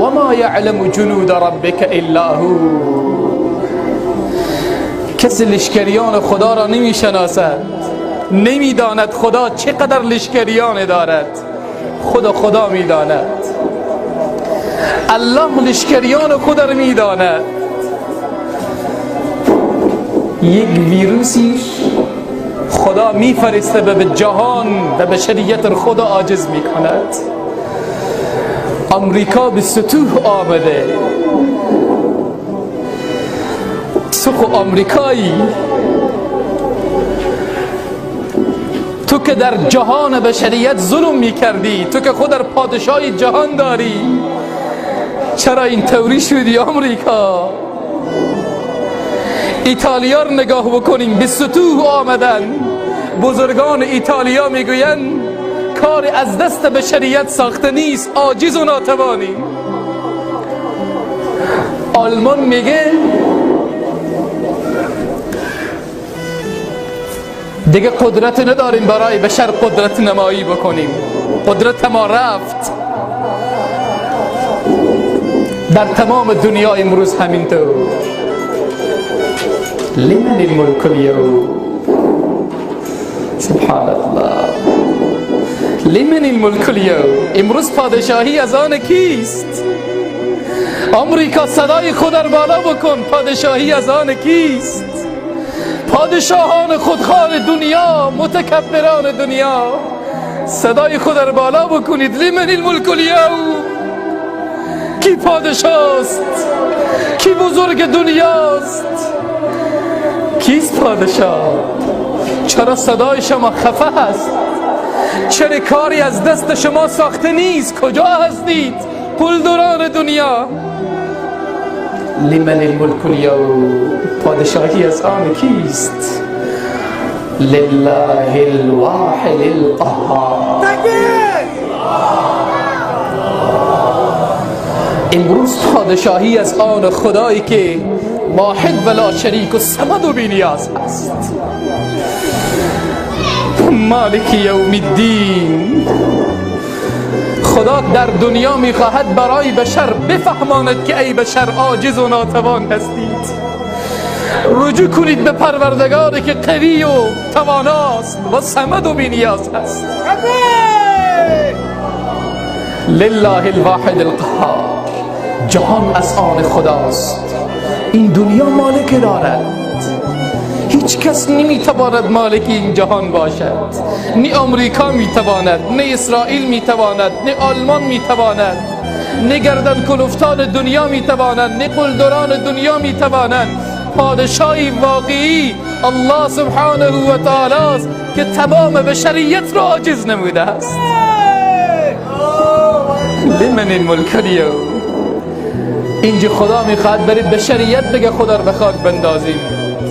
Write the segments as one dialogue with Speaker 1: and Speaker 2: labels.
Speaker 1: و ما یعلم جنود ربک الا هو. کسی لشکریان خدا را نمیشناسد، نمیداند خدا چقدر لشکریان دارد. خدا میداند. الله لشکریان خدا را میداند. یک ویروسی خدا میفرسته به جهان و بشریت خدا عاجز میکند. آمریکا به سطوح آمده، سخو آمریکایی، تو که در جهان بشریت ظلم میکردی، تو که خود در پادشاهی جهان داری، چرا این طوری شدی آمریکا؟ ایتالیا رو نگاه بکنیم، به سطوح آمدن. بزرگان ایتالیا میگویند کار از دست بشریت ساخته نیست، عاجز و ناتوانی. آلمان میگه دیگه قدرت نداریم برای بشر قدرت نمایی بکنیم، قدرت ما رفت. در تمام دنیا امروز همینطور. لمن الملک اليوم؟ سبحان الله. لمن الملک اليوم؟ امروز پادشاهی از آن کیست؟ آمریکا صدای خود را بالا بکن، پادشاهی از آن کیست؟ پادشاهان خودخواه دنیا، متکبران دنیا، صدای خود را بالا بکنید. لمن الملک اليوم؟ کی پادشاست؟ کی بزرگ دنیاست؟ کیست پادشاه؟ چرا صدای شما خفه است؟ چرا کاری از دست شما ساخته نیست؟ کجا هستید پولداران دنیا؟ لمن الملک اليوم؟ پادشاهی از آن کیست؟ لله الواحد القهار. امروز پادشاهی از آن خدایی که واحد ولا شریک و صمد و بی‌نیاز است، مالک یوم الدین. خدا در دنیا میخواهد برای بشر بفهماند که ای بشر عاجز و ناتوان هستید، رجوع کنید به پروردگاری که قوی و تواناست و صمد و بی‌نیاز است. لله الواحد القهار. جهان از آن خداست، این دنیا مالک دارد، هیچ کس نمیتواند مالک این جهان باشد. نه آمریکا میتواند، نه اسرائیل میتواند، نه آلمان میتواند، نه گردن کلفتان دنیا میتوانند، نه قلدران دنیا میتوانند. پادشاهی واقعی الله سبحانه و تعالی است که تمام بشریت را عاجز نموده است. لمن الملک اليوم؟ اینجا خدا میخواد برای بشریت بگه خدا رو به خاک بندازیم،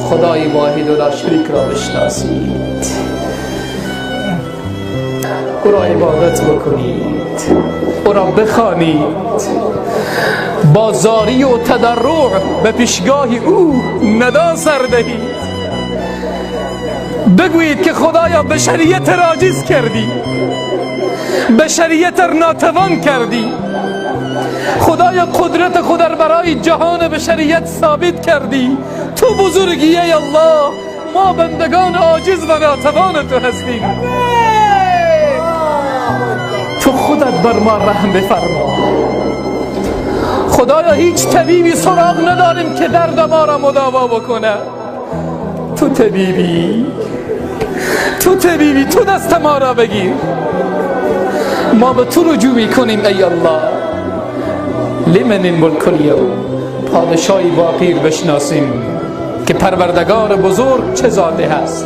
Speaker 1: خدای واحد و لا شریک را بشناسید، او را عبادت بکنید، او را بخوانید، با زاری و تضرع به پیشگاه او ندا سر دهید، بگویید که خدایا بشریت را عاجز کردی، بشریت را ناتوان کردی، خدایا قدرت خود را برای جهان بشریت ثابت کردی، تو بزرگی ای الله، ما بندگان عاجز و ناتوان تو هستیم، تو خودت بر ما رحم بفرما. خدایا هیچ طبیبی سراغ نداریم که درد ما را مداوا بکنه، تو طبیبی، تو طبیبی، تو دست ما را بگیر، ما به تو رجوع میکنیم ای الله. لمن الملک اليوم؟ پادشاهی واقعی بشناسیم که پروردگار بزرگ چه ذاتی هست.